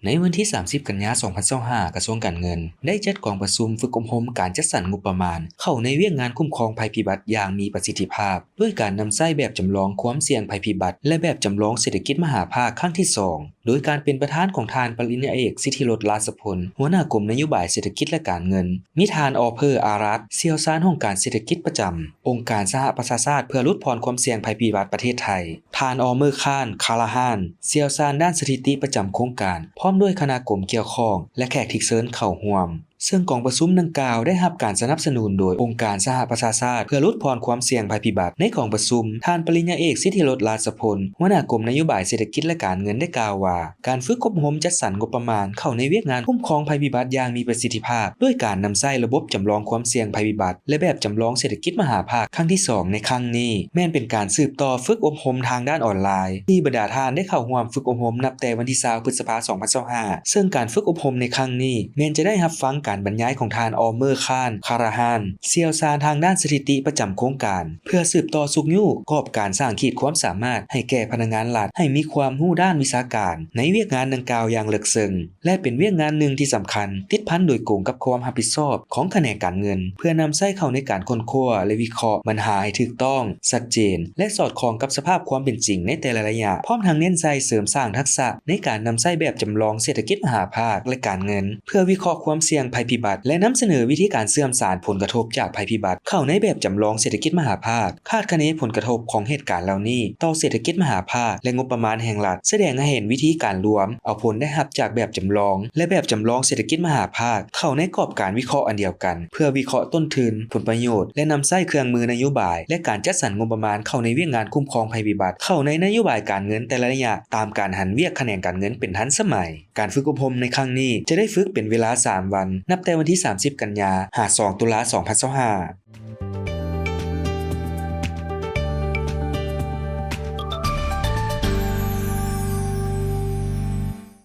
ໃນວັນທີສາມສິບ ກັນຍາ ສອງພັນຊາວຫ້າ ກະຊວງການເງິນ ໄດ້ຈັດກອງປະຊຸມຝຶກອົບຮົມການຈັດສັນງົບປະມານເຂົ້າໃນວຽກງານຄຸ້ມຄອງໄພພິບັດຢ່າງມີປະສິດທິພາບ ດ້ວຍການນຳໃຊ້ແບບຈຳລອງຄວາມສ່ຽງໄພພິບັດ ແລະ ແບບຈຳລອງເສດຖະກິດມະຫາພາກຄັ້ງທີສອງ ໂດຍການເປັນປະທານຂອງທ່ານປະລິນຍາເອກ ສິດທິລົດ ລາຊະພົນ ຫົວໜ້າກົມນະໂຍບາຍເສດຖະກິດ ແລະ ການເງິນ, ມີທ່ານ ອໍເພີ ອາຣັດ ຊ່ຽວຊານຫ້ອງການເສດຖະກິດປະຈຳອົງການສະຫະປະຊາຊາດເພື່ອຫຼຸດຜ່ອນຄວາມສ່ຽງໄພພິບັດປະເທດໄທ, ທ່ານ ອໍເມີ ຄານ ຄາລາຮານ ຊ່ຽວຊານດ້ານສະຖິຕິປະຈຳໂຄງການ ພ້ອມດ້ວຍຄະນະກົມກ່ຽວຂ້ອງ ແລະ ແຂກທີ່ເຊີນເຂົ້າຮ່ວມ. ເຊິ່ງກອງປະຊຸມດັ່ງກ່າວໄດ້ຮັບການສະໜັບສະໜູນໂດຍອົງການສະຫະປະຊາຊາດເພື່ອຫຼຸດຜ່ອນຄວາມສ່ຽງໄພພິບັດ. ໃນກອງປະຊຸມ, ທ່ານປະລິນຍາເອກ ສິດທິລົດ ລາຊະພົນ ຫົວໜ້າກົມນະໂຍບາຍເສດຖະກິດ ແລະ ການເງິນ ໄດ້ກ່າວວ່າ ການຝຶກອົບຮົມຈັດສັນງົບປະມານເຂົ້າໃນວຽກງານຄຸ້ມຄອງໄພພິບັດຢ່າງມີປະສິດທິພາບ ດ້ວຍການນຳໃຊ້ລະບົບຈຳລອງຄວາມສ່ຽງໄພພິບັດ ແລະ ແບບຈຳລອງເສດຖະກິດມະຫາພາກຄັ້ງທີສອງໃນຄັ້ງນີ້ ແມ່ນເປັນການສືບຕໍ່ຝຶກອົບຮົມທາງດ້ານອອນລາຍ ທີ່ບັນດາທ່ານໄດ້ເຂົ້າຮ່ວມຝຶກອົບຮົມນັບແຕ່ວັນທີຊາວ ພຶດສະພາ ສອງພັນຊາວຫ້າ ເຊິ່ງການຝຶກອົບຮົມໃນຄັ້ງນີ້ ແມ່ນຈະໄດ້ຮັບຟັງການບັນຍາຍຂອງທ່ານ ອໍເມີ ຄານ ຄາຣາຮານ ຊ່ຽວຊານທາງດ້ານສະຖິຕິປະຈຳໂຄງການ ເພື່ອສືບຕໍ່ຊຸກຍູ້ກອບການສ້າງຂີດຄວາມສາມາດໃຫ້ແກ່ພະນັກງານລັດ ໃຫ້ມີຄວາມຮູ້ດ້ານວິຊາການໃນວຽກງານດັ່ງກ່າວຢ່າງເລິກເຊິ່ງ ແລະ ເປັນວຽກງານໜຶ່ງທີ່ສຳຄັນ ຕິດພັນໂດຍກົງກັບຄວາມຮັບຜິດຊອບຂອງຂະແໜງການເງິນ ເພື່ອນຳໃຊ້ເຂົ້າໃນການຄົ້ນຄວ້າ ແລະ ວິເຄາະບັນຫາໃຫ້ຖືກຕ້ອງ, ຊັດເຈນ ແລະ ສອດຄ່ອງກັບສະພາບຄວາມເປັນຈິງໃນແຕ່ລະໄລຍະ, ພ້ອມທັງເນັ້ນໃສ່ເສີມສ້າງທັກສະໃນການນຳໃຊ້ແບບຈຳລອງເສດຖະກິດມະຫາພາກ ແລະ ການເງິນ ເພື່ອວິເຄາະຄວາມສ່ຽງໄພພິບັດ ແລະ ນຳສະເໜີວິທີການເຊື່ອມສານຜົນກະທົບຈາກໄພພິບັດເຂົ້າໃນແບບຈຳລອງເສດຖະກິດມະຫາພາກ. ຄາດຄະເນຜົນກະທົບຂອງເຫດການເຫຼົ່ານີ້ຕໍ່ເສດຖະກິດມະຫາພາກ ແລະ ງົບປະມານແຫ່ງລັດ ສະແດງໃຫ້ເຫັນວິທີການລວມເອົາຜົນໄດ້ຮັບຈາກແບບຈຳລອງ ແລະ ແບບຈຳລອງເສດຖະກິດມະຫາພາກເຂົ້າໃນກອບການວິເຄາະອັນດຽວກັນ ເພື່ອວິເຄາະຕົ້ນທຶນ, ຜົນປະໂຫຍດ ແລະ ນຳໃຊ້ເຄື່ອງມືນະໂຍບາຍ ແລະ ການຈັດສັນງົບປະມານເຂົ້າໃນວຽກງານຄຸ້ມຄອງໄພພິບັດ ເຂົ້າໃນນະໂຍບາຍການເງິນແຕ່ລະໄລຍະ ຕາມການຫັນວຽກຂະແໜງການເງິນເປັນທັນສະໄໝ. ການຝຶກອົບຮົມໃນຄັ້ງນີ້ຈະໄດ້ຝຶກເປັນເວລາສາມວັນ ນັບແຕ່ວັນທີສາມສິບ ກັນຍາ ຫາ ສອງ ຕຸລາ ສອງພັນຊາວຫ້າ.